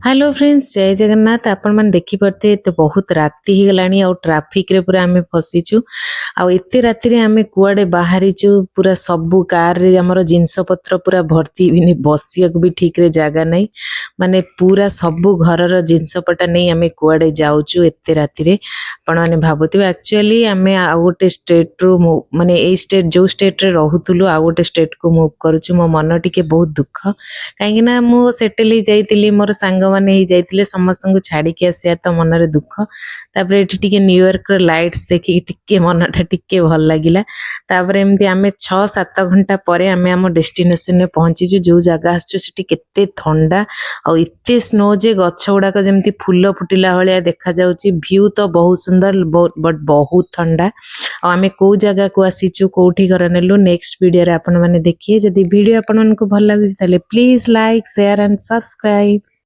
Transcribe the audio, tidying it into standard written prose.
Hello friends, ଜୟ ଜଗନ୍ନାଥ। ଆପଣମାନେ ଦେଖିପାରୁଥିବେ ତ ବହୁତ ରାତି ହେଇଗଲାଣି ଆଉ ଟ୍ରାଫିକରେ ପୁରା ଆମେ ଫସିଛୁ। ଆଉ ଏତେ ରାତିରେ ଆମେ କୁଆଡ଼େ ବାହାରିଛୁ, ପୁରା ସବୁ କାରରେ ଆମର ଜିନିଷପତ୍ର ପୁରା ଭର୍ତ୍ତି, ବସିବାକୁ ବି ଠିକରେ ଜାଗା ନାହିଁ। ମାନେ ପୁରା ସବୁ ଘରର ଜିନିଷପଟା ନେଇ ଆମେ କୁଆଡ଼େ ଯାଉଛୁ ଏତେ ରାତିରେ, ଆପଣମାନେ ଭାବୁଥିବେ। ଆକ୍ଚୁଆଲି ଆମେ ଆଉ ଗୋଟେ ଷ୍ଟେଟ୍ରୁ, ମାନେ ଏଇ ଷ୍ଟେଟ୍ ଯେଉଁ ଷ୍ଟେଟ୍ରେ ରହୁଥିଲୁ, ଆଉ ଗୋଟେ ଷ୍ଟେଟ୍କୁ ମୁଭ୍ କରୁଛୁ। ମୋ ମନ ଟିକେ ବହୁତ ଦୁଃଖ, କାହିଁକି ନା ମୁଁ ସେଟେଲ୍ ହେଇଯାଇଥିଲି, ମୋର ସାଙ୍ଗମାନେ ହେଇଯାଇଥିଲେ, ସମସ୍ତଙ୍କୁ ଛାଡ଼ିକି ଆସିବା ତ ମନରେ ଦୁଃଖ। ତାପରେ ଏଠି ଟିକେ ନ୍ୟୁୟର୍କର ଲାଇଟ୍ସ ଦେଖିକି ଟିକେ ମନଟା ଟିକେ ଭଲ ଲାଗିଲା। ତାପରେ ଏମିତି ଆମେ 6-7 ଘଣ୍ଟା ପରେ ଆମେ ଆମ ଡେଷ୍ଟିନେସନରେ ପହଞ୍ଚିଛୁ। ଯେଉଁ ଜାଗା ଆସିଛୁ, ସେଠି କେତେ ଥଣ୍ଡା ଆଉ ଏତେ ସ୍ନୋ ଯେ ଗଛ ଗୁଡ଼ାକ ଯେମିତି ଫୁଲ ଫୁଟିଲା ଭଳିଆ ଦେଖାଯାଉଛି। ଭ୍ୟୁ ତ ବହୁତ ସୁନ୍ଦର, ବଟ୍ ବହୁତ ଥଣ୍ଡା। ଆଉ ଆମେ କୋଉ ଜାଗାକୁ ଆସିଛୁ, କୋଉଠି ଘର ନେଲୁ, ନେକ୍ସଟ ଭିଡ଼ିଓରେ ଆପଣମାନେ ଦେଖିବେ। ଯଦି ଭିଡ଼ିଓ ଆପଣମାନଙ୍କୁ ଭଲ ଲାଗୁଛି, ତାହେଲେ please like, share and subscribe.